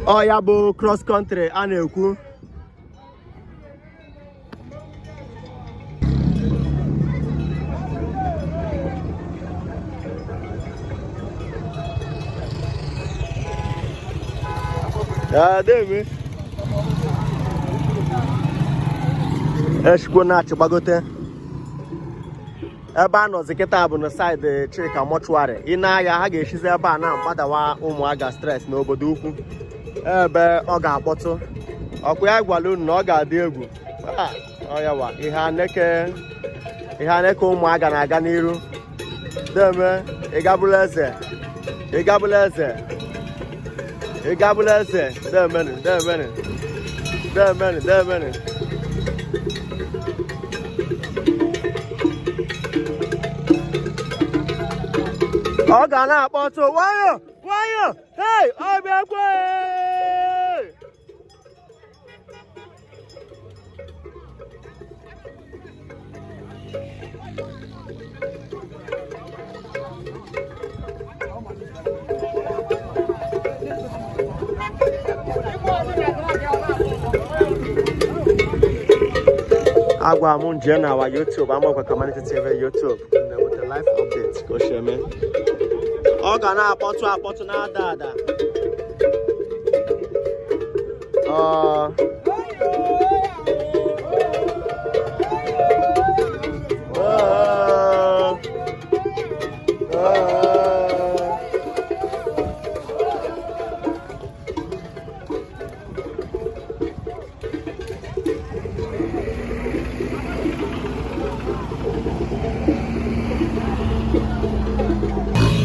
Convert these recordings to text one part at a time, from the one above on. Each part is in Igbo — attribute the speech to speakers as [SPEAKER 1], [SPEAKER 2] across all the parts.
[SPEAKER 1] Ọ ya bụ cross country a na-ekwu. Deme eshikwo na-achị gbagote ebe a nọzi kịta bụ na side Chika mortuary. Ị na-aya ha ga-eshizi ebe a na-agbadawa Ụmụaga straight n'obodo ukwu ebe ọ ga-akpọtụ. Ọkwa ya gwara unu na ọ ga-adị egwu. Ọ yawa ihe aneke Ụmụaga na-aga n'iru. Deme ị gabụla eze, ị gabụla eze, ị gabụla eze. Demenu, demenu, demenu, demenu. Ọ ga na-akpọtụ nwayọ nwayọ. Hey, ọ bịakwa. Agwa m nje na our YouTube, Amokwe Community TV YouTube, na-eweta live update ka o si eme. Ọ ga na-akpọtụ akpọtụ, na-ada ada.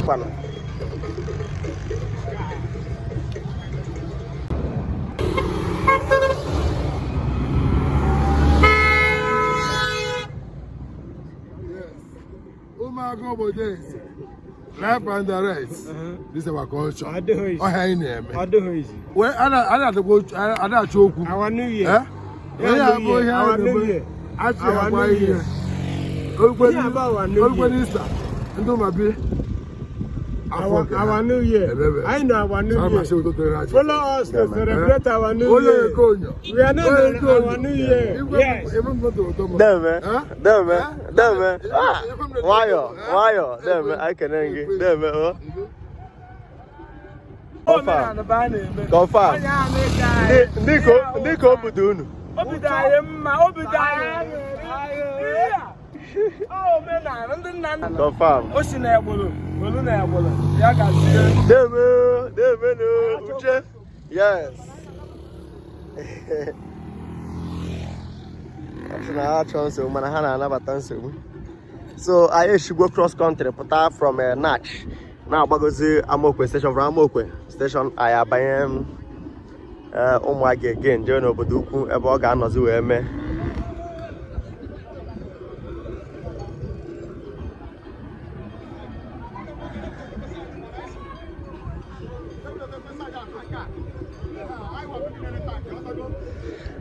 [SPEAKER 1] Kwana.
[SPEAKER 2] Ụmụaka obodo eze, live and direct. This is our culture. Ọhịa anyị na-eme. Wee a na-achọ okwu. Onye a bụ ihe anyị na-eme. Achị agwa ihe. Olukwe n'Ista, ndị ụmụabi.
[SPEAKER 3] Our New Year. I know our New Year. Follow us to celebrate our New Year. We are not on our New Year. Yes.
[SPEAKER 1] Deme, deme, deme. Ah, nwayọ, nwayọ, deme, anyị kene gị. Deme, o. Confirm. Confirm. Ndị ka obodo unu.
[SPEAKER 3] Obi dị anyị mma, obi dị anyị. Omenala ndị nna nna.
[SPEAKER 1] Confirm.
[SPEAKER 3] O si na egbolo, welu na egbolo. Ya gazie.
[SPEAKER 1] Deme, deme no, Uche. Yes. Ọ sị na ha chọọ nsogbu, mana ha na-anabata nsogbu. So anyị eshigwo cross country pụta from Nach, na-agbagozi Amokwe station. From Amokwe station anyị abanye Ụmụaga again, jee n'obodo ukwu ebe ọ ga-anọzi wee mee.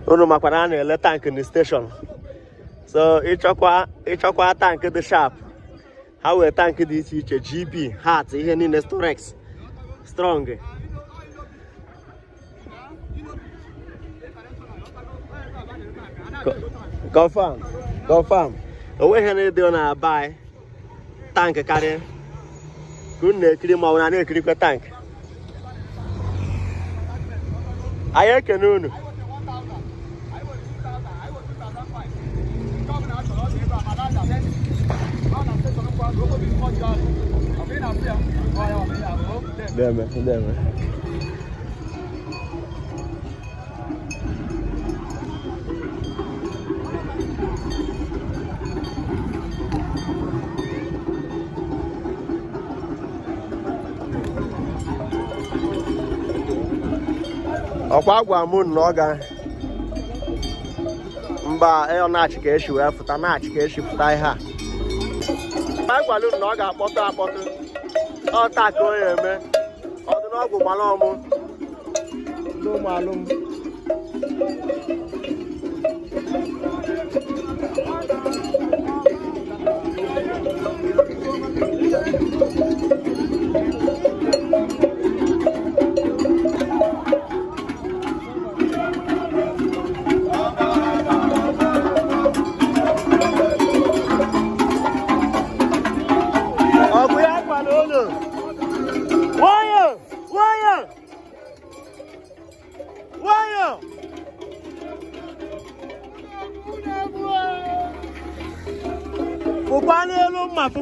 [SPEAKER 1] Unu makwa na a na-ele tank na station, so ịchọkwa tank dị sharp, ha wee tank dị iche iche, GB, Heart, ihe niile, Storex strong. Confirm, confirm. Onweghị na-ede na buy tank karịa ka unu na-ekiri, ma ọ bụ na na-ekirikwa tank. Anyị ekene unu. Deme, deme. Ọkwa agwa m na ọ ga mba ọ na-achị ka esi wee pụta, na-achị ka esi pụta ihe a. A gwara unu na ọ ga-akpọtụ akpọtụ. Ọ taa ka ọ ya eme. Ọdụ n'ọgwụ gbara ọmụ ndị ụmụ alụm.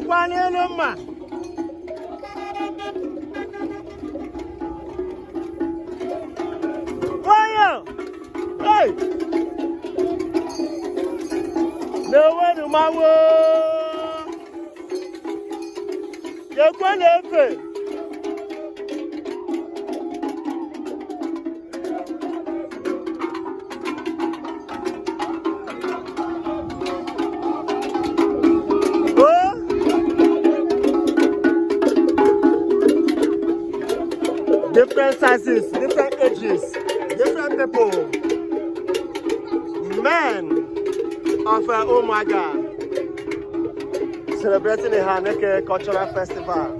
[SPEAKER 1] Gbubekwa n'elu mma. Nwayọ! Hey! Na-enwenu mmanwụ! Ekwe na-efe! Oh! Different sizes, different ages, different people. Men of Umuaga celebrating the Haneke Cultural Festival.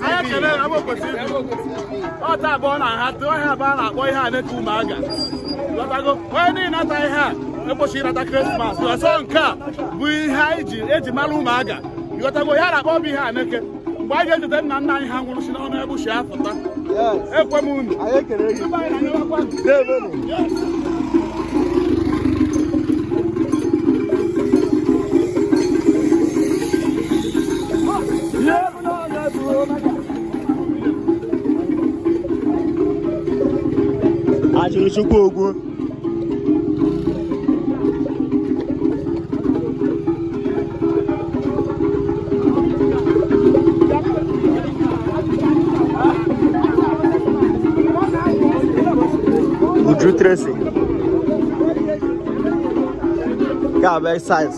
[SPEAKER 4] Anyị ekele Amokwe TV. Ọ taa abụọ na ha tụọ ihe abụọ a na-akpọ ihe a dịka ụmụaga. Ghọtago? Onye niile nata ihe a ekwesịghị ịnata Christmas. Ọsọ nke a bụ ihe anyị ji eji mara ụmụaga. Ghọtago? Ya na-akpọ bụ ihe a neke. Mgbe anyị ga-echeta nna nna anyị ha nwụrụ si n'ọnụ egbuchi afụta. Ekwe m unu.
[SPEAKER 1] Anyị ekele gị.
[SPEAKER 4] Tupu anyị na-anyụwakwa.
[SPEAKER 1] Debenu.
[SPEAKER 4] Yes.
[SPEAKER 1] Ajụrụ Chukwu ugwu. Uju Tracy. Ga-abụ exercise.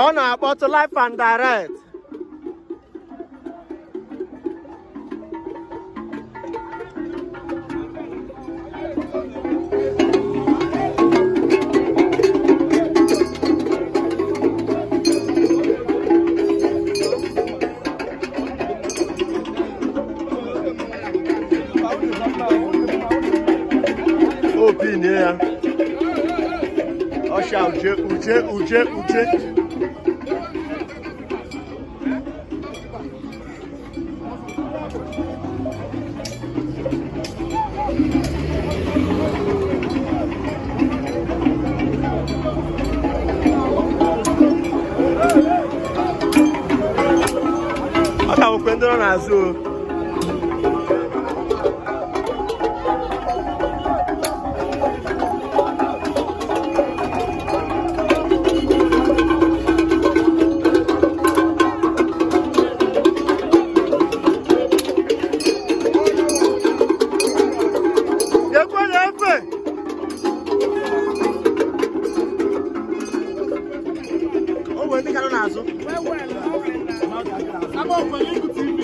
[SPEAKER 1] Ọ na-akpọtụ live and direct. Opi nie ya. Ọsha uche uche uche uche. Ọ ka nwekwe ndị nọ n'azụ o. Ekwe na-efe. O nwere ndị ka nọ n'azụ.
[SPEAKER 4] Amokwe Igu TV.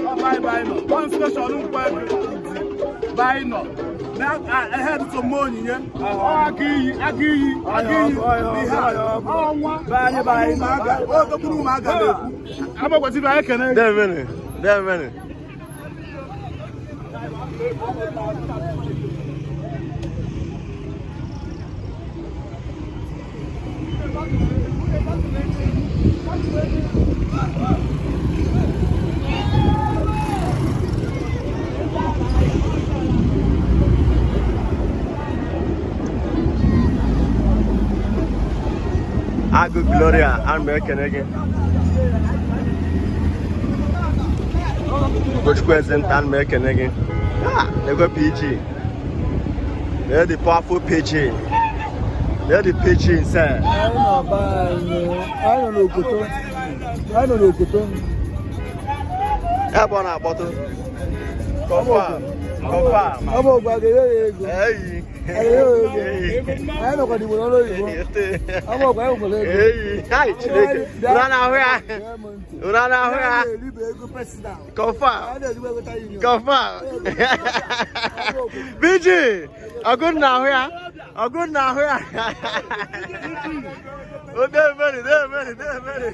[SPEAKER 4] Ọ bye bye nọ. One station nkwa ebe bye nọ. Na head to mo onyinye. Ọ aka iyi, aka iyi, aka iyi. Ihe a, ọnwa. Ụmụaka, o dogburu ụmụaka na-ekwu. Amokwe TV, anyị ekene gị.
[SPEAKER 1] Debenu, debenu. Agụ Gloria, ana m ekene gị. Ugochukwu Ezenta, ana m ekene gị. Ah, na-ekwe PG. Na the powerful PG. Na the PG nse.
[SPEAKER 2] Anyị nọ be anyị, anyị nọ n'Okoto. Anyị nọ n'Okoto.
[SPEAKER 1] Ebe ọ na-akpọtụ. Confirm. Confirm.
[SPEAKER 2] Ọ bụ ọgwa ga-enye ya ego.
[SPEAKER 1] Eyi.
[SPEAKER 2] Anyị nọkwa n'Igbo n'ọrụ oyibo. Amaokwe anyị nwekwara ego.
[SPEAKER 1] Eyi, hai Chineke. Unu na-ahụ ya? Unu na-ahụ ya?
[SPEAKER 2] Anyị na-eribe ego personal.
[SPEAKER 1] Confirm.
[SPEAKER 2] Anyị na-erigbu ego town union.
[SPEAKER 1] Confirm. BG, ọgụ na-ahụ ya? Ọgụ na-ahụ ya? O demeri, demeri, demeri.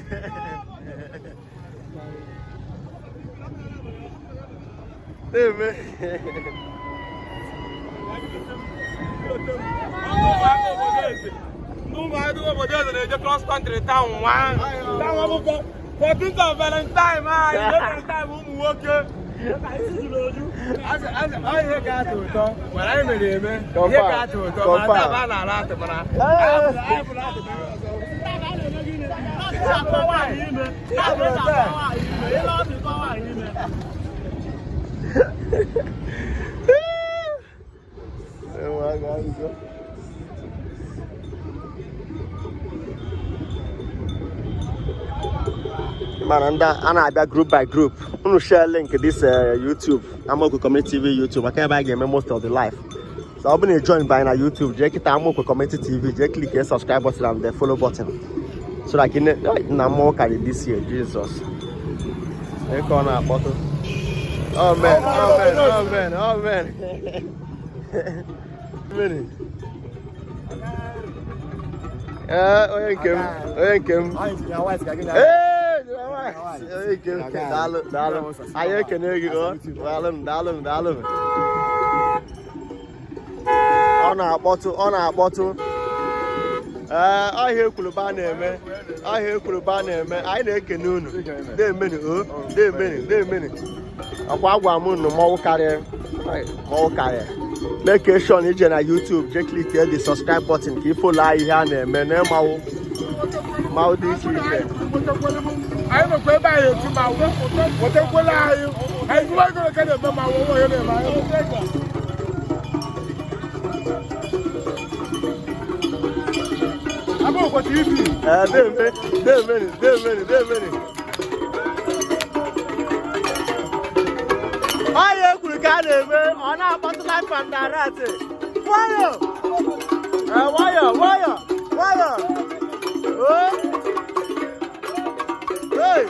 [SPEAKER 1] Demeri.
[SPEAKER 3] Ndị ụmụaka obodo eze na-eje cross country town nwa. Town ọ bụ 14th of Valentine anyị, Valentine ụmụ nwoke. Ihe ga-atọ ụtọ, mana anyị mere eme. Ihe ga-atọ ụtọ, mana taa bụ a na-ara atụ mana.
[SPEAKER 1] Mana ndị a na-abịa group by group. Unu share link this YouTube, Amaokwe Community TV YouTube, maka ebe a ga-eme most of the live. So ọ bụrụ na ị join by na YouTube, jee kịta Amaokwe Community TV, jee click the subscribe button and the follow button so that na mmụọ karị this year. Jesus, ka ọ na-akpọtụ. Oh man, oh man, oh man, oh man. Mmiri. Ee, onye nke m, onye nke m. Ee, onye nke m. Daalụ, daalụ. Anyị ekene gị, o. Daalụ m, daalụ m, daalụ m. Ọ na-akpọtụ, ọ na-akpọtụ. Ee, ọhịa ekwuluba na-eme, ọhịa ekwuluba na-eme. Anyị na-ekene unu. Demenu, o, demenu, demenu. Ọkwa agwa m unu mmọnwụ karịrị, mmọnwụ karịrị. Make sure na ije na YouTube jee click the subscribe button ka ị follow anyị ihe a na-eme na ịmanwụ mmanwụ dị iche iche.
[SPEAKER 2] Anyị nọkwa ebe anyị eti ma wetekwela anyị. Anyị gụwa ego ka na-eme ma nwe onye na-eme anyị. Amaokwe TV.
[SPEAKER 1] Ee, deme, demeni, demeni, demeni. Ọhịa ekwuru ka a na-eme, ọ na-akpọtụ live and direct. Nwayọ! Ee, nwayọ, nwayọ, nwayọ. O! Hey!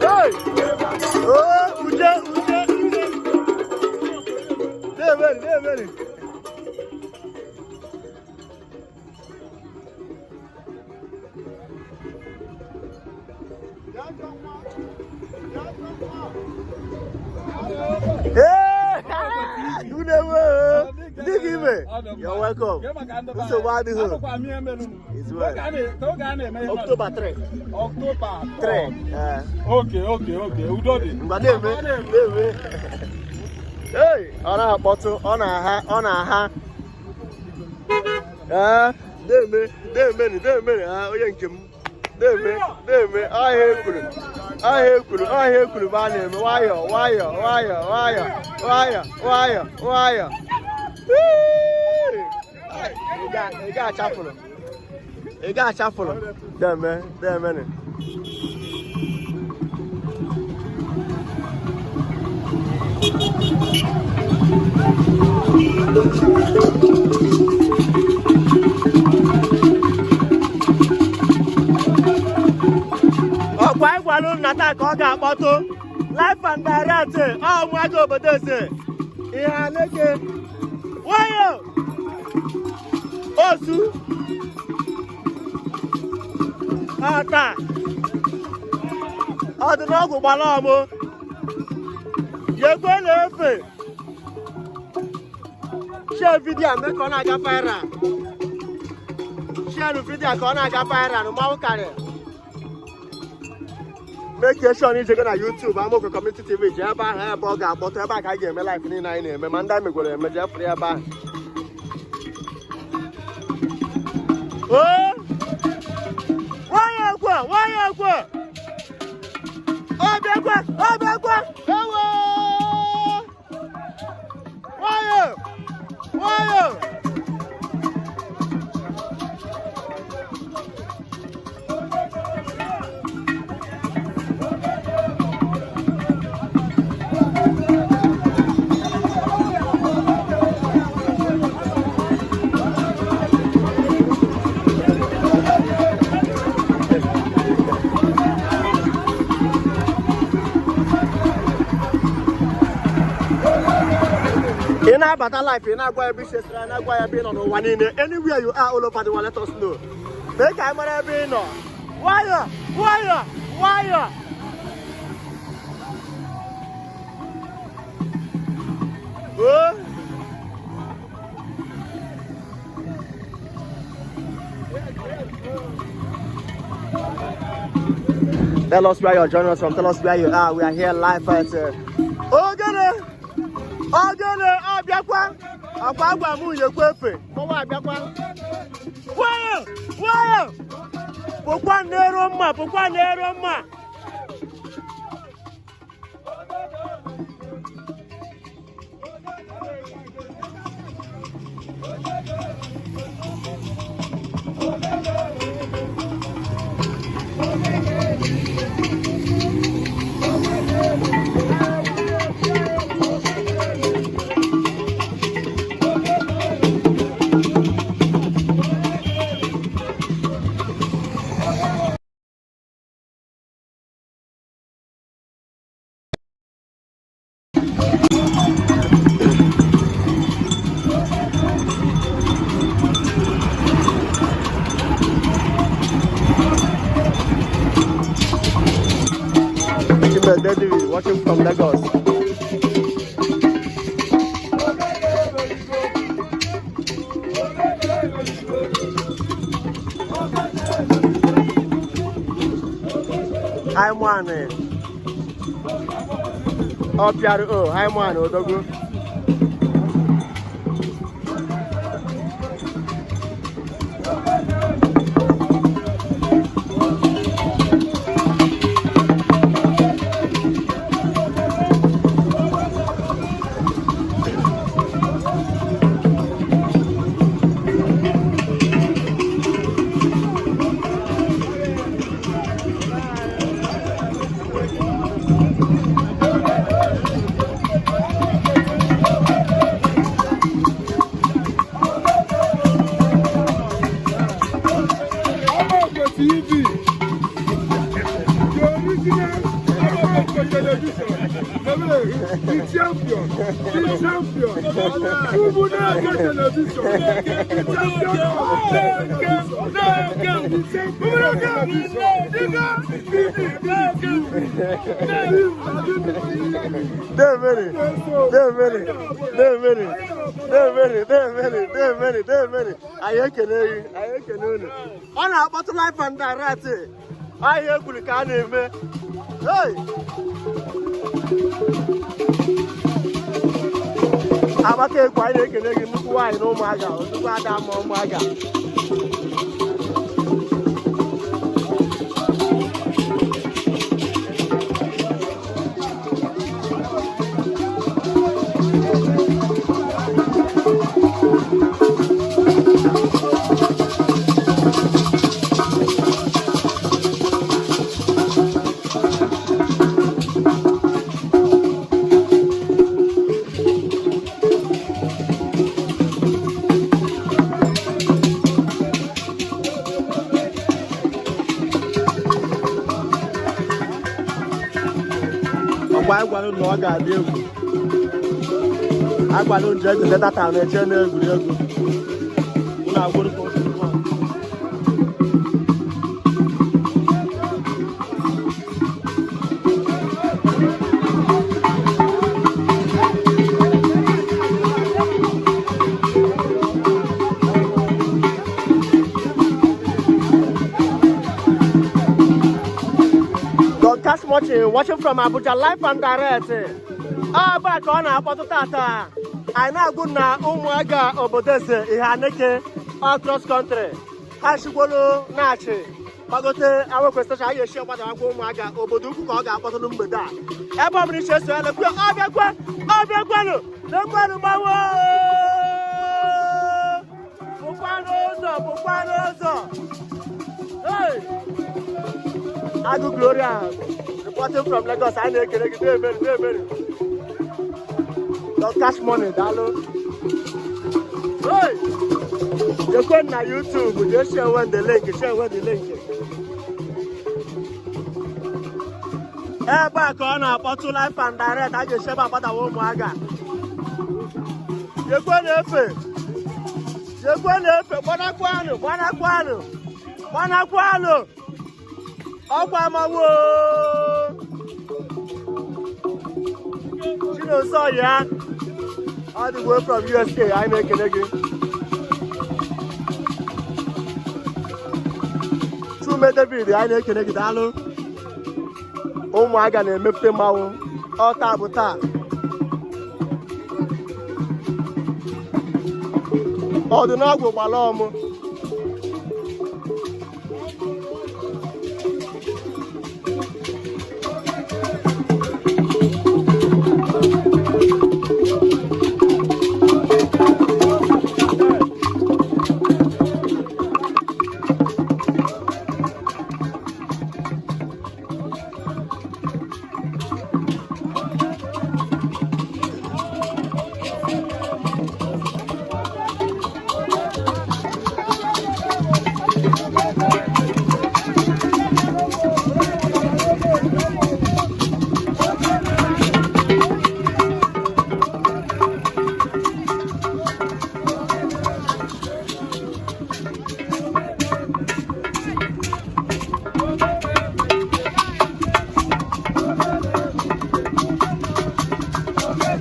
[SPEAKER 1] Hey! Oh, uje, uje, uje. Demeni, demeni. Hey! Unewe! Ndị gị ime? You're welcome. Nsogbu adịghị. It's well. October 3.
[SPEAKER 4] October
[SPEAKER 1] 3. Eh.
[SPEAKER 4] Okay. Udo dị.
[SPEAKER 1] Mgbe na-eme, na-eme. Hey, ọ na-akpọtụ, ọ na-aha, ọ na-aha. Ee, na-eme, na-emeni, na-emeni, ha, onye nke m. Na-eme, na-eme, ọhịa ekwuru. Ọhịa ekwuru, ọhịa ekwuru bụ a na-eme. Nwayọ, nwayọ, nwayọ, nwayọ, nwayọ, nwayọ, nwayọ. Whee! Ị ga-achafụrụ. Ị ga-achafụrụ. Deme, demeni. Ọkwa anyị gwara unu na taa ka ọ ga-akpọtụ live and direct. Ọ ụmụaka obodo eze ihe aleke nwayọ osu ọta ọdịnọgwụ gbara ọmụ yekwe na-efe. Share video mee ka ọ na-aga viral. Share video ka ọ na-aga viral. Mmanwụ karịrị. Make sure na ijego na YouTube, Amaokwe Community TV. Jee ebe ahụ, ebe ọ ga-akpọtụ, ebe a ka anyị ga-eme live niile anyị na-eme, ma ndị anyị megwara eme, jee fụrụ ebe ahụ. O nwayọ ekwe, nwayọ ekwe, ọbịakwe, ọbịakwe, ewo, nwayọ, nwayọ. Ị na-abata live, ị na-agwa ebe isi esere, na-agwa ya ebe ị nọ n'ụwa niile. Anywhere you are all over the world, let us know. Mee ka anyị mara ebe ị nọ. Nwayọ, nwayọ, nwayọ. Oh. Tell us where you're joining us from. Tell us where you are. We are here live at Ogene. Ogene abịakwa. Akwa agwa m yekwa efe. Mọnwa abịakwa. Nwayọ! Nwayọ! Pụkwa n'ero mma, pụkwa n'ero mma. Chimel David watching from Lagos. I'm one. Ọ pịara o, I'm one odogwu.
[SPEAKER 2] Amokwe TV, the original Amokwe television, the champion, the champion, Umuneke television, the champion of the champion of
[SPEAKER 1] Demere, demere, demere, demere, demere, demere, demere. Anyị ekele gị, anyị ekele unu. Ọ na-akpọtụ live and direct. Ahịa ekwuru ka a na-eme. Hey! Agbata ekwu, anyị na-ekele gị, nnukwu nwaanyị na ụmụaka, nnukwu ada ma ụmụaka. Ọkwa anyị gwara unu na ọ ga-adị egwu. Agwara unu jee gote data na-eche na egwuregwu. Unu agwụrụ ka o si dị. Don Cash Mochi watching from Abuja live and direct. Ebe a ka ọ na-akpọtụ tata. Anyị na-agụ na ụmụaka obodo eze ihe aneke all cross country. Ha chikwolu na-achị gbagote Awekwe station, anyị esi ọgbadawakwa ụmụaka obodo ukwu ka ọ ga-akpọtụ na mgbede a. Ebe ọ bụla iche eso ya lekwe ọbịakwe ọbịakwenụ lekwenụ gbawo. Pụkwa n'ụzọ, pụkwa n'ụzọ. Hey! Agụ Gloria reporting from Lagos, anyị na-ekele gị, na-emeri na-emeri. Don Cash Money, daalụ. Hey! Jekwe na YouTube, jee share the link, share the link. Ebe a ka ọ na-akpọtụ live and direct, a ga-esi ebe agbadawa ụmụaka. Yekwe na-efe. Yekwe na-efe. Gbanakwanụ, gbanakwanụ. Gbanakwanụ. Ọkwa amawo. Chinonso ya. All the way from USA, anyị na-ekele gị. Chume David, anyị na-ekele gị, daalụ. Ụmụaka na-emepụta mmanwụ. Ọ taa bụ taa. Ọdịnọgwụ gbara ọmụ.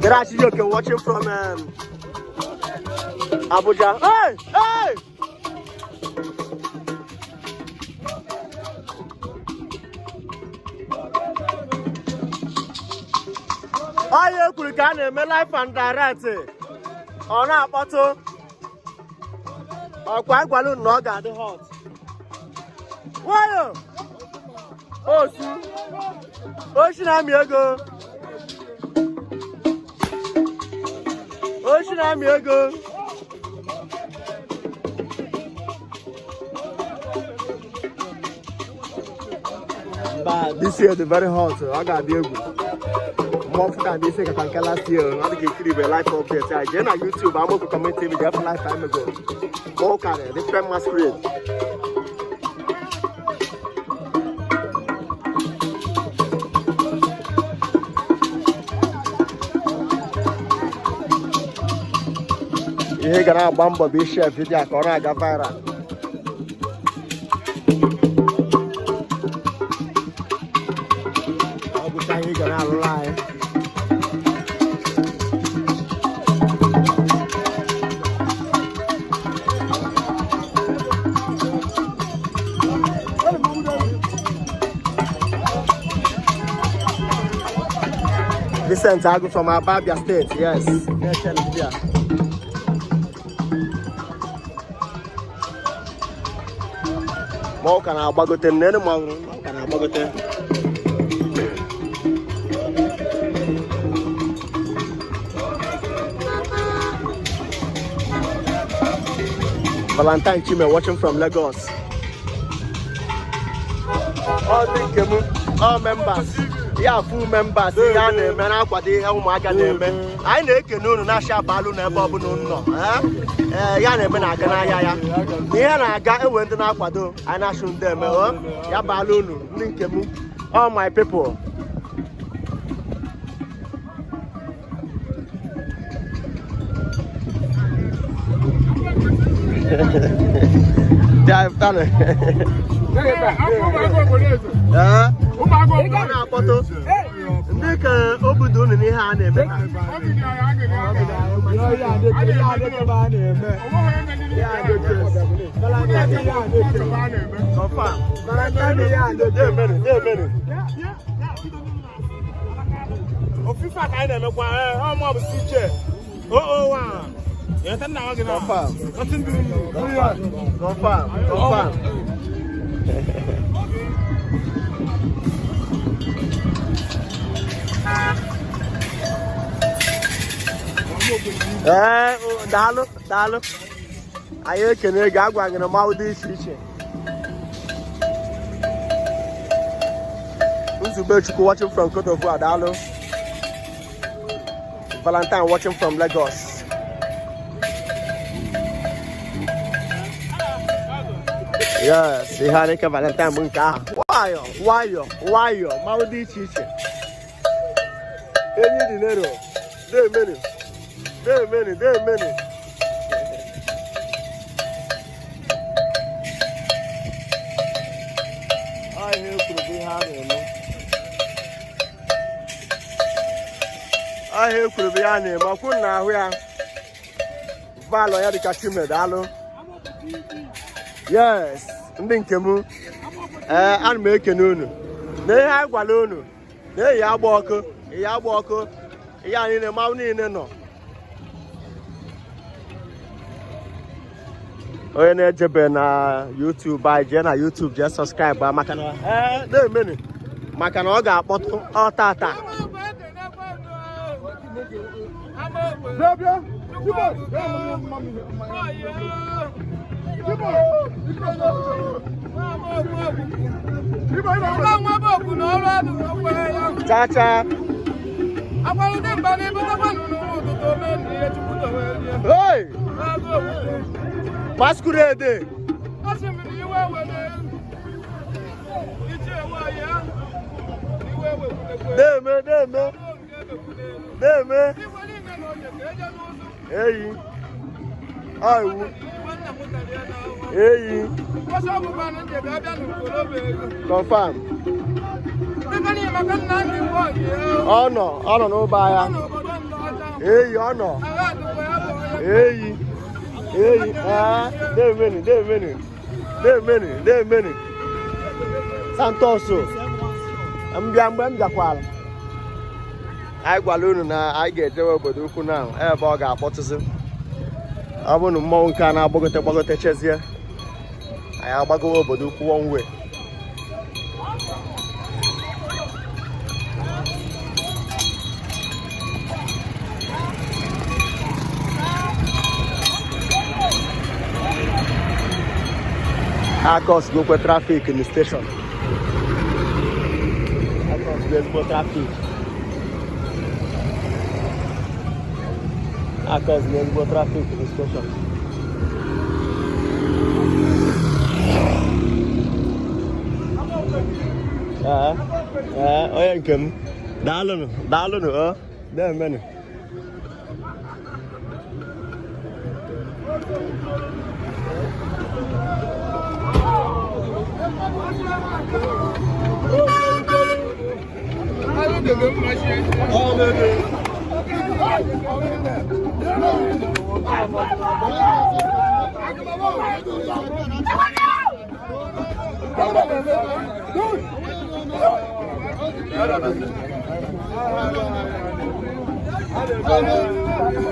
[SPEAKER 1] Derachi Yoke watching from Abuja. Hey! Hey! Onye kwuru ka a na-eme live and direct. Ọ na-akpọtụ. Ọkwa agwalụ na ọ ga-adị hot. Nwayọ! Osu! Oshi na-amị ego. Oshi na-amị ego. Mba, this year dị very hot. Ọ ga-adị egwu. Mmọnwụ ka dị isi kakwa nke last year. Ọ dị ka ikiri bụ live update. Anyị jee na YouTube, Amaokwe Community TV, jee fụ live time ago. Mmọnwụ karịrị different masquerade. Ihe ga na-agba mbọ bụ ishare video a ka ọ na-aga viral. Ọ bụcha ihe ga na-alụrụ anyị. Vincent Agu from Abia State, yes. Na-eche video. Ma ọ ka na-agbagote nnene ma ọ ka na-agbagote. Valentine Chime watching from Lagos. Ọ ndị nke m, all members, ya full members, ihe a na-eme na-akwado ihe ụmụaka na-eme. Anyị na-ekene unu na-achị abalụ n'ebe ọbụla unu nọ. Ee, ya na-eme na-aga n'ahịa ya. Ihe na-aga enwe ndị na-akwado, anyị na-achụ ndị eme. Ya baala unu ndị nke m, all my people. Ọ na-akpọtụ ndị ka obodo unu n'ihe a na-eme.
[SPEAKER 4] Ofufe a ka anyị na-emekwa, ọ bụ CJ 001.
[SPEAKER 1] Confirm. Confirm. Confirm. Ee, daalụ, daalụ. Anyị ekene gị, agwa gị na mmanwụ dị iche iche. Nzubechukwu watching from Cote d'Ivoire, daalụ. Valentine watching from Lagos. Yes, ihe a dịka Valentine bụ nke ahụ. Nwayọ, nwayọ, nwayọ, mmanwụ dị iche iche. Enyi dị nero, na-emenu. Demeni, demeni. Ọ ihe e kwuru bụ ihe a na-eme. Ọ ihe e kwuru bụ ihe a na-eme. Ọkwụ na ahụ ya. Valọ ya dịka Chimedalụ. Yes, ndị nke m. Ee, ana m ekene unu. Na ihe anyị gwara unu na-eyi agba ọkụ, eyi agba ọkụ, ihe a niile, mmanwụ niile nọ. Onye na-ejebe na YouTube anyị, jee na YouTube jee subscribe, maka na ee na-emeni, maka na ọ ga-akpọtụ ọ tata. Chacha. Hey! Masquerade! Deme, deme. Deme. Eyi. Ayiwu. Eyi. Confirm. Ọ nọ, ọ nọ n'ụba ya. Eyi, ọ nọ. Eyi. Eyi, ee, demeni, demeni. Demeni, demeni. Santos. Mbịa mgbe m bịakwara. Anyị gwara unu na anyị ga-ejewe obodo ukwu na ebe ọ ga-akpọtụzi. Ọ bụrụ na mmọnwụ nke a na-agbagote gbagote chezie, anyị agbagowe obodo ukwu one way. Akọs gokwe traffic in the station. Akọs go ezigbo traffic. Akọs go ezigbo traffic in the station. Ee, ee, onye nke m. Daalụnụ, daalụnụ, ọ, na-emenụ.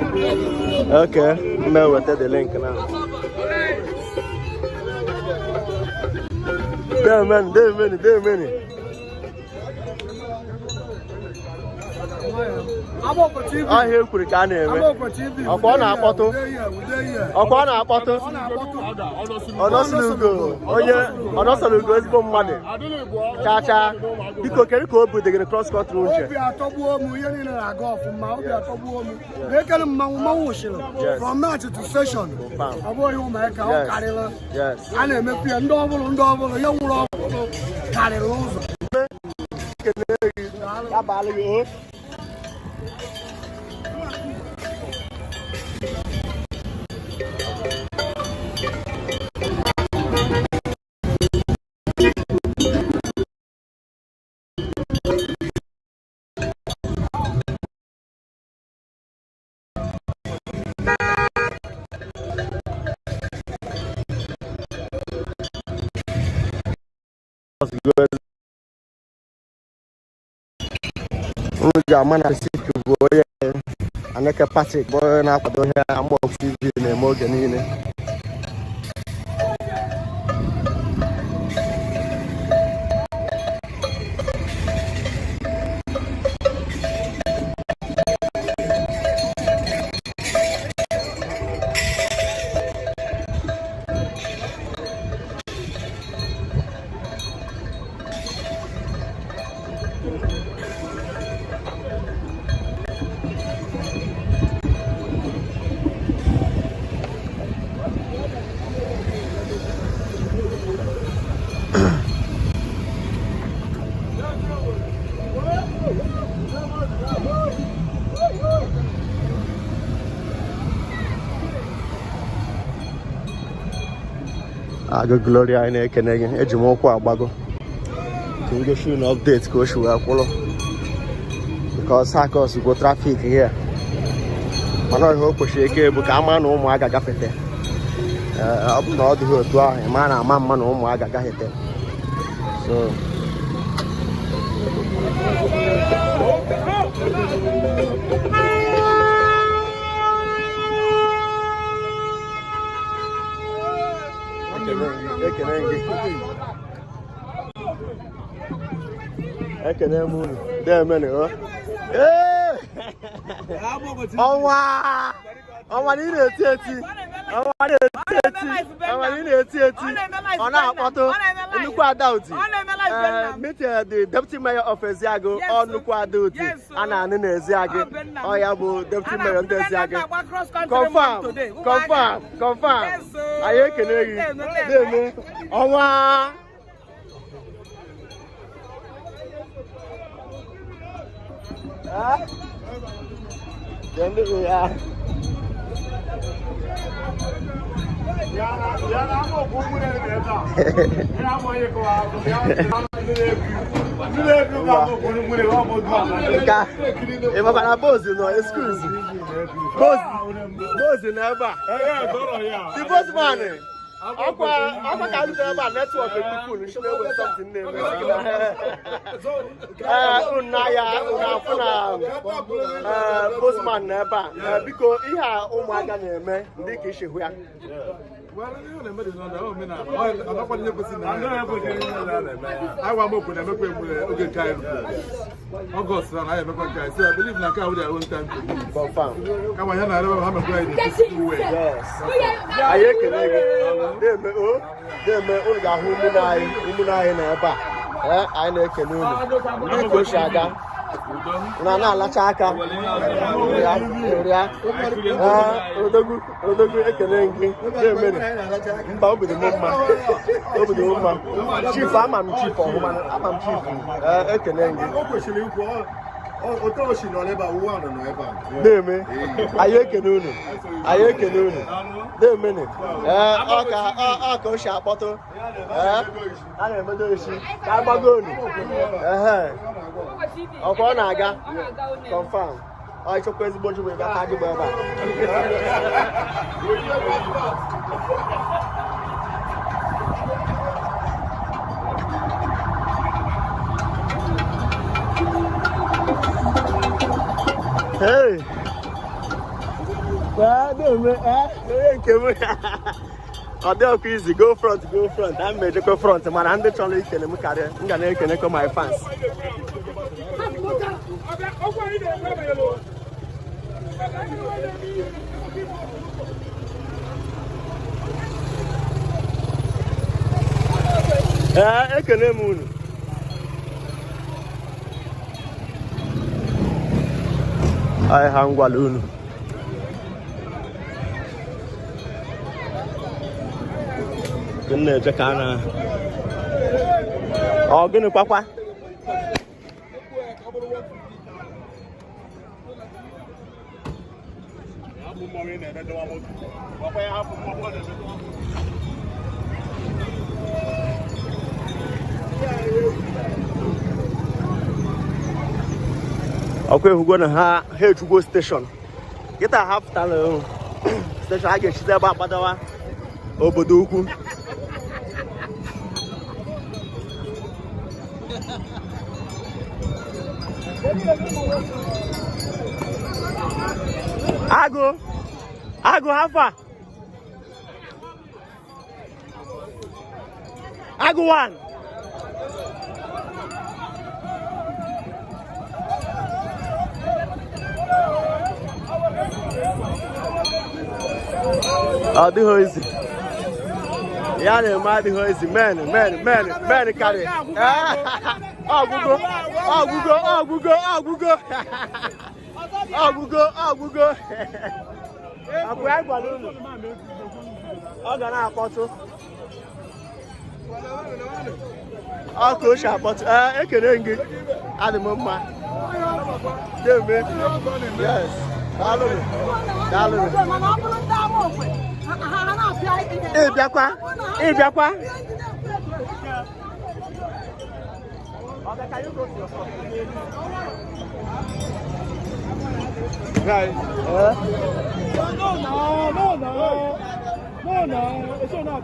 [SPEAKER 1] Okay, m eweta the link now. Demeni, demeni, demeni. Ahịa ekwuru ka a na-eme. Ọkwa ọ na-akpọtụ. Ọkwa ọ na-akpọtụ. Ọnọsịlugo, onye ọnọsịlugo ezigbo mmadụ. Chacha. Biko kedu ka obi dị gị cross country uche?
[SPEAKER 3] Obi atọgbuo m, ihe niile na-aga ọfụma, obi atọgbuo m. Na-ekele mmanwụ, mmanwụ wụchiri from march to station. Ọ bụghị ụmụaka, ọ karịrị. A na-emepe ya ndị ọbụla, ndị ọbụla, ihe nwụrụ ọbụla karịrị ụzọ.
[SPEAKER 1] Ya baala gị o. Unu ga-ama na Pacific bụ onye Aneke Patrick bụ onye na-akwado ihe Amaokwe TV na-eme oge niile. Agụ Gloria, anyị na-ekene gị. Eji m ụkwụ agbago ka m gosi unu update ka o si wee kwụrụ, because ha cause traffic here, mana ihe o kwesịrị ike bụ ka ama na ụmụaka gafete. Ee, ọ bụ na ọ dịghị otu ahụ, ma na ama mma na ụmụaka gafete. So ekene gị, ekene m unu demene o. Ee! Ọnwa ọnwa na ị na-eti eti, ọnwa na-eti eti, ọnwa na ị na-eti eti, ọ na-akpọtụ. Nnukwu Adauti, meet the deputy mayor of Eziagu. Ọ nnukwu Adauti a na-anụ na Eziagụ. Ọ ya bụ deputy mayor ndị Eziagụ. Confirm, confirm, confirm. Anyị ekene gị na-eme ọnwa. Ah? Ya. Ka ị makwara Bozi nọ, excuse. Bozi, Bozi nọ ebe a. The Bozman. Ọkwa ọkwa ka rutere ebe a, network ndị phone nshi na-ewe something na-eme. Ee, unu ya unu afụ na ee Bozman nọ ebe a. Ee, biko, ihe a ụmụaka na-eme ndị ka isi hụ ya?
[SPEAKER 2] Well, ihe na-eme dị n'ọdụ, omenala. Ọ ihe kwesịrị na agwa m okwu na-emekwa emume oge nke anyị ruru August na anyị emekwa nke anyị. So I believe na nke a wụ their own time to do it.
[SPEAKER 1] Confirm.
[SPEAKER 2] Kama ya na-arịba ha mekwa anyị the peaceful way.
[SPEAKER 1] Yes. Anyị ekele gị. Na-eme o na-eme unu ga-ahụ ụmụnne anyị, ụmụnne anyị nọ ebe a. Ee, anyị na-ekele unu. Ndị ka o si aga. Na na-alacha aka. Ya, ya. Ee, odogwu, odogwu, ekele gị. Na-eme mba, obi dị m mma. Obi dị m mma. Chief, ama m chief ọhụma, ama m chief. Ee, ekele gị.
[SPEAKER 2] O kwesịrị ikwu otu o si nọ ebe a, ụwa nọ ebe a.
[SPEAKER 1] Na-eme anyị ekene unu, anyị ekene unu na-emene. Ee, ọ ka ọ ka o si akpọtụ. Ee, a na-emedo isi ka agbago unu. Ehe, ọkwa ọ na-aga. Confirm. Ọ ịchọkwa ezigbo nchekwa ebe aka gị bụ ebe a. Hey! Na-eme onye nke m, ọ dị ọkụ izi. Go front, go front. A ma ejekwa front, mana ndị chọrọ ikele m karịa, m ga na-ekenekwa my fans. Ee, ekele m unu. Anyị ha ngwala unu. Nke m na-eje ka a na ọ gịnị kwakwa. Ọkwa ehugo na ha ha ejugo station kịta. Ha pụtara station, a ga-echizi ebe agbadawa obodo ukwu. Agụ, agụ, hafa agụ one. Ọ dịghị izi ya na-eme, adịghị izi. Men, men, men, men karị. Ọgwụgo, ọgwụgo, ọgwụgo, ọgwụgo, ọgwụgo, ọgwụgo. Akwa ya gwara unu, ọ ga na-akpọtụ. Ọ ka o si akpọtụ. Ee, ekele gị, adị m mma. Deme. Yes, daalụnụ, daalụnụ. Ị bịakwa. Ị bịakwa? Oga, can you go to your shop? Eh?
[SPEAKER 3] No, no, no, no. No, no. It's not.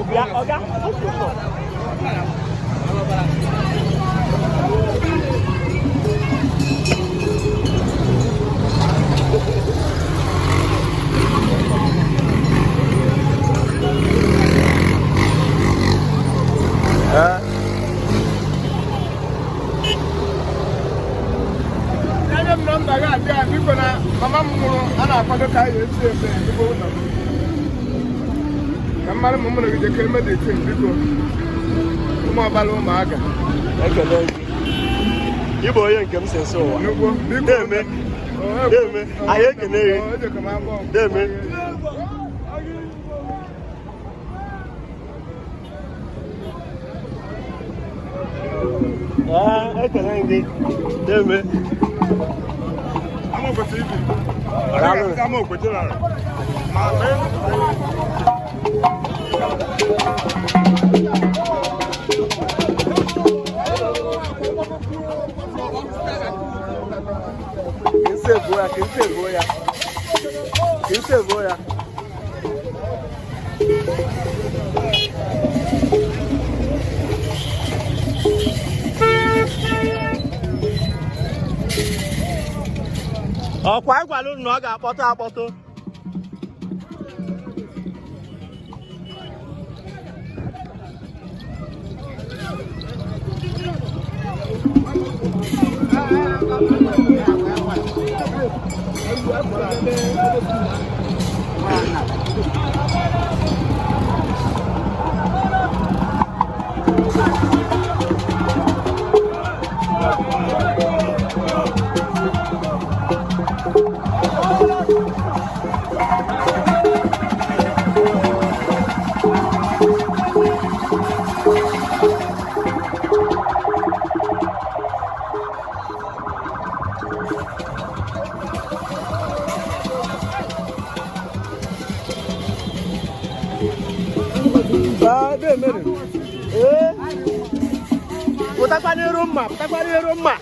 [SPEAKER 1] Bịa, Oga, go to your shop. Eh?
[SPEAKER 2] Enye m nọmba gị abịa, biko, na mama m nwụrụ, a na-akwado ka anyị esi eme ezigbo ụlọ m. Ka mmadụ ma mụ na gị jekere meditin, biko. Ụmụ ọbara ụmụaka.
[SPEAKER 1] Ekele gị. Ị bụ onye nke m si nso ụwa.
[SPEAKER 2] Nnukwu, biko.
[SPEAKER 1] Deme. Deme. Anyị ekene gị.
[SPEAKER 2] O, ejekọ m abụọ.
[SPEAKER 1] Deme. Ee, ekele gị. Deme.
[SPEAKER 2] Amaokwe TV.
[SPEAKER 1] Daalụ.
[SPEAKER 2] Amaokwe General. Ma mee.
[SPEAKER 1] Ka nsị ebuo ya, ka nsị ebuo ya. Ka nsị ebuo ya. Ọkwa anyị gwara unu na ọ ga-akpọtụ akpọtụ. Ee. Pụtakwa n'iru mma, pụtakwa n'iru mma.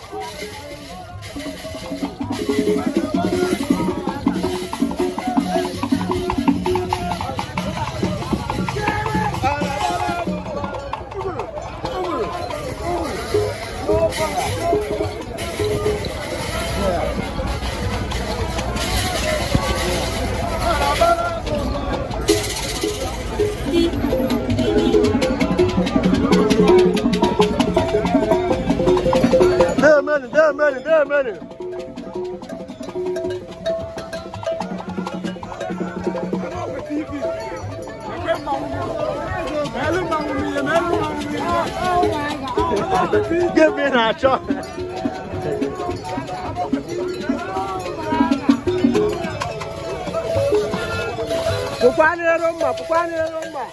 [SPEAKER 1] Demeni, demeni, demeni. Gịnị na-achọ? Pụkwa n'iru mma, pụkwa n'iru mma.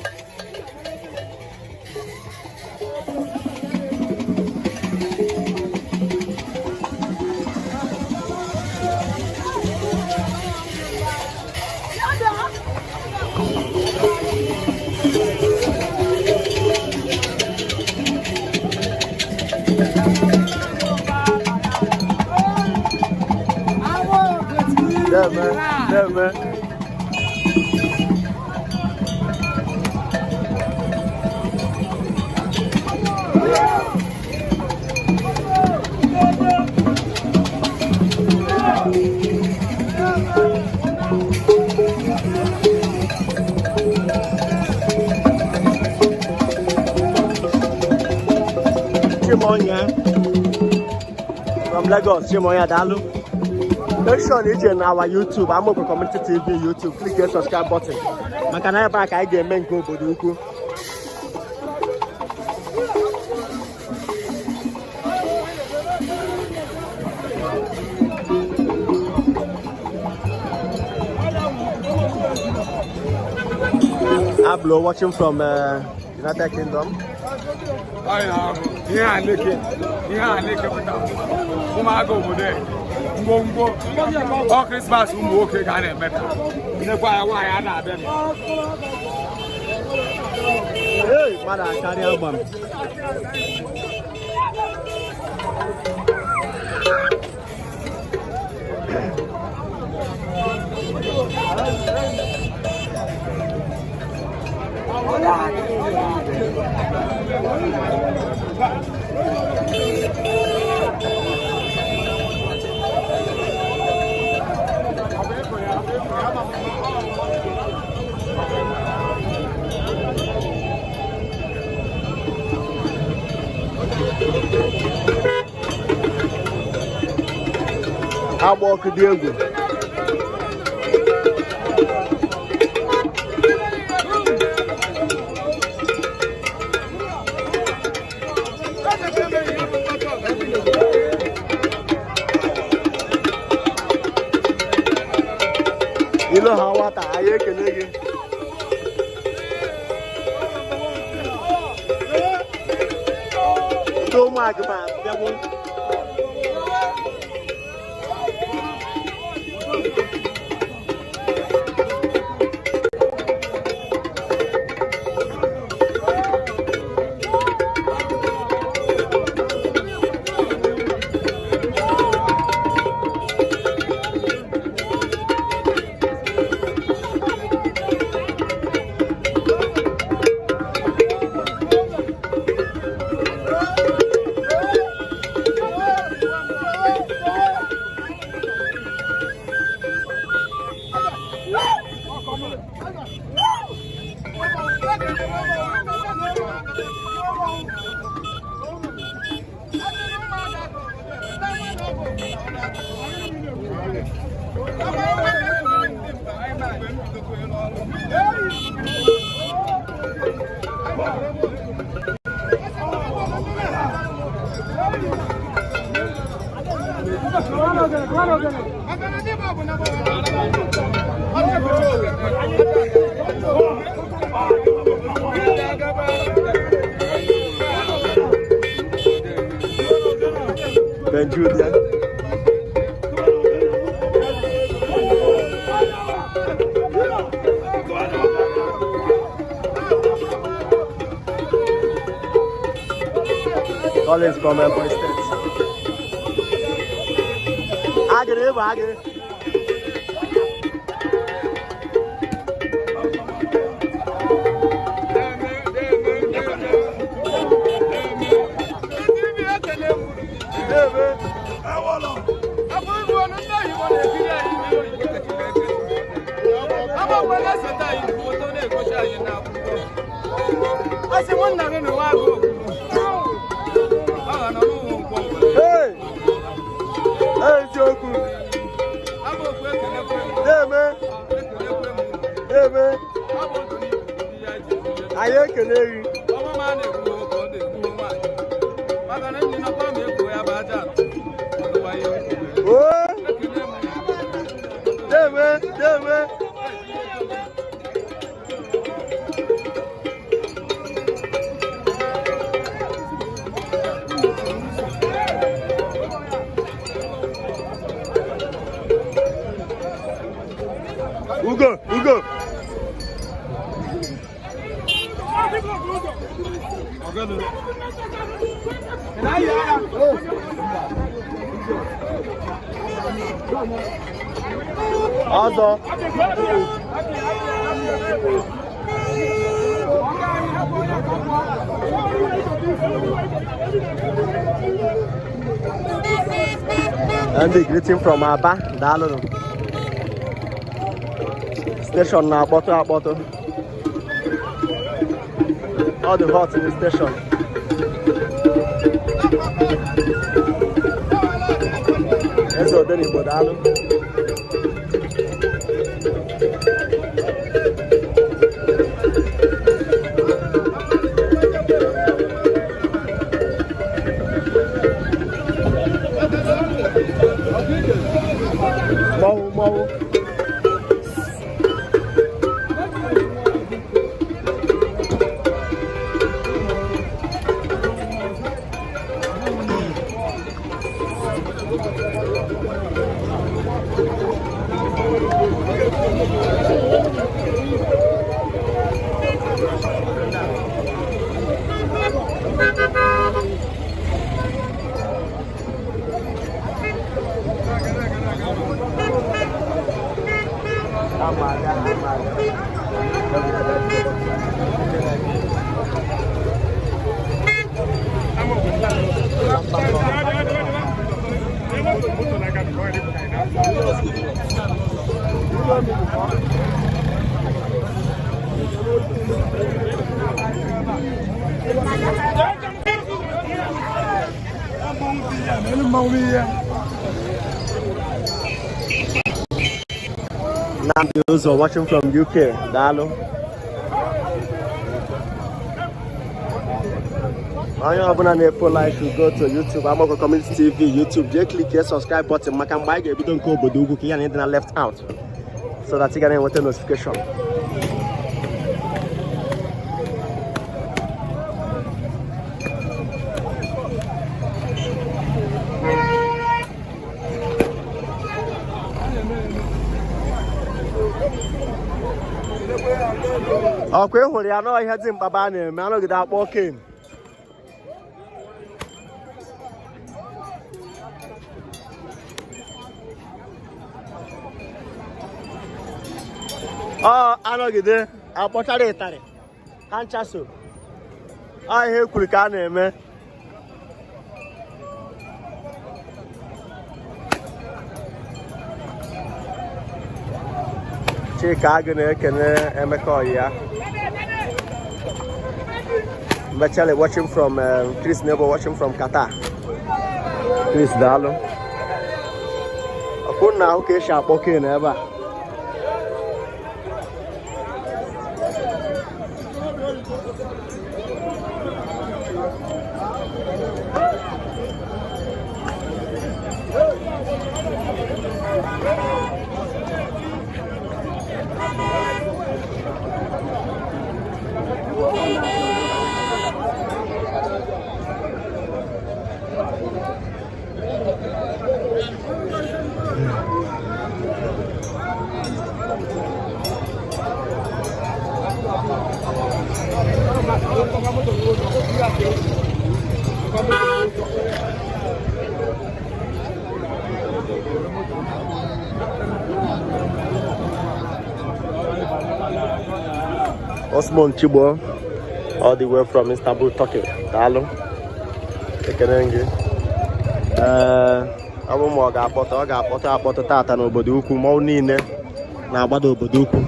[SPEAKER 1] Deme, deme. Chimonya from Lagos, Chimonya Dalu. Make sure na ije na our YouTube, Amokwe Community TV YouTube, click the subscribe button. Maka na ebe a ka anyị ga-eme nke obodo ukwu. Ablo watching from United Kingdom.
[SPEAKER 2] Ihe a leke, ihe a leke pụta ụmụaka obodo a.
[SPEAKER 5] Ngwongwo ọ Krismas ụmụ nwoke ka a na-eme taa. Nnekwa ya nwaanyị a na-abịa.
[SPEAKER 1] Hey, mmadụ akarịa gbam. Agba ọkụ dị egwu. Ilo ha nwata, anyị ekele gị. Ndị ụmụagụma bịagwo. Benjude ya. Collins from Ebonyi State. Agịrị bụ agịrị. Hey! Eziokwu. Na-eme. Na-eme. Anyị ekele gị. Oo! Na-eme. Na-eme. Ugo, Ugo. Ọzọ. Andy, greeting from Aba, daalụnụ. Station na-akpọtụ akpọtụ. Ọ dị hot in the station. Eze Odenigbo, daalụ. Mmanwụ mmanwụ. Nnamdi Ụzọ watching from UK. Daalụ. Onye ọbụla na-epo like should go to YouTube, Amoko Community TV YouTube. Jee click here subscribe button maka mgbe anyị ga-ebido nke obodo ugwu ka ya na ịdị na left out so that ị ga na-enweta notification. Ọkwa ị hụrụ ya nọọ ihe dị mkpa a na-eme anọgide akpọ ken. Ọ anọgide akpọchara ịtarị ha nchaso ọ ihe e kwuru ka a na-eme. Chika Agụ na-ekene Emeka Ọyịa. Mechele watching from Chris Nebo watching from Qatar. Chris daalụ. Ọkwụ na ahụ ka esi akpọ ken ebe a. Osman Chigbo all the way from Istanbul, Turkey. Daalụ. Ekene gị. Ee, ọ bụ ma ọ ga-akpọtụ ọ ga-akpọtụ akpọtụ tata n'obodo ukwu mmanwụ niile na-agbada obodo ukwu.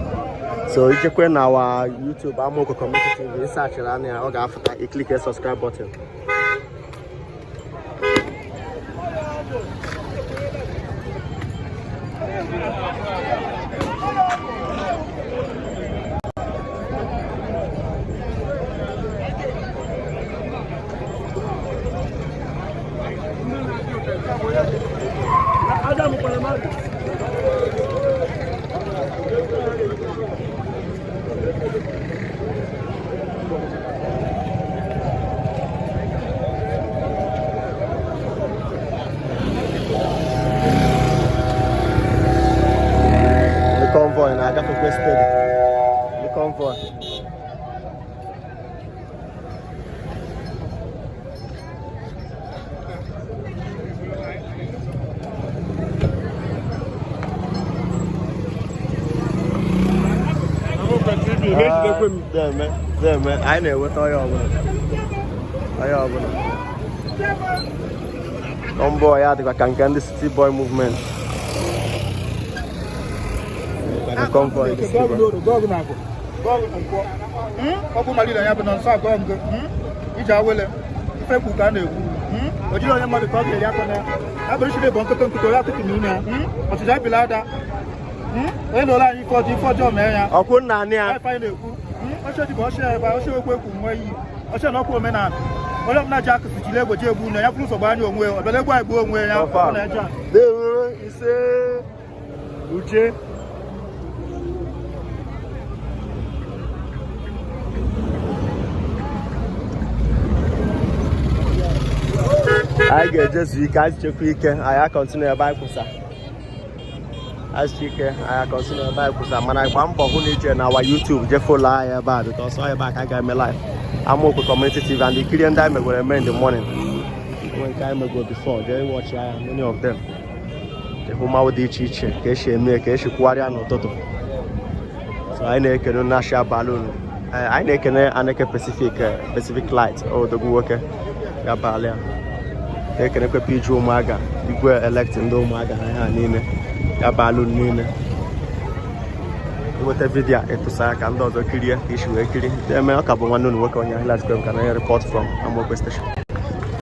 [SPEAKER 1] So ijekwe na our YouTube Amoko Community TV ị searchịrị anya ya ọ ga-afụta i click subscribe button. The convoy na-agafekwe steady. The convoy. Deme, anyị na-enweta onye ọbụla. Onye ọbụla. Convoy ya dịkwa ka nke ndị City Boy Movement. The convoy ndị City Boy.
[SPEAKER 4] Ọgwụ malile ya bụ na nsọ agọ ngo iji awele ife kwu ka a na-ekwu o jiri onye mmadụ ka ọ ga-eri akọ na ya abụrụ chiri bụ nkụtụ nkụtụ ya akụtụ n'une ya ọchịcha ebila ada onye na ole anyị ife ọjọọ ife ọjọọ mee ya
[SPEAKER 1] Ọkwụ nna anị ya.
[SPEAKER 4] ife anyị na-ekwu ọchị dịka ọchị ebe ọchị ekwu ekwu nwe iyi ọchị na ọkwa omenala onye ọbụla ji akụsụ jiri egbe ji egbu une ya bụrụ ụzọ gbanye onwe ya ọ bịara egbu anyị gbuo onwe ya ọ na-eje a.
[SPEAKER 1] Dewe ise uche. Anyị ga-eje zuo ike, anyị chekwa ike, anyị a-continue ebe anyị kwụsa. Anyị ike, anyị a-continue ebe anyị kwụsa, mana gbaa mbọ hụ na ije na our YouTube, je follow anyị ebe a, because ọ ebe a ka anyị ga-eme live. Amaokwe Community TV, and ikirie ndị anyị megwere eme in the morning. Enwe nke anyị megwere before, jee watch ya, many of them. Ịhụ mmanwụ dị iche iche, ka esi eme, ka esi kwugharịa n'ụtụtụ. So anyị na-ekene Nashia Balloon, anyị na-ekene Aneke Pacific, Pacific Light, odogwu nwoke ya balị ya. Na-ekenekwe PG Ụmụaga, igwe elect ndị Ụmụaga ha, ha niile ya balụ niile. Nweta video a, ịtụsa ya ka ndị ọzọ kirie ka isi wee kiri eme. Ọ ka bụ nwanne unu nwoke, onye ahịla ka na report from Amaokwe Station.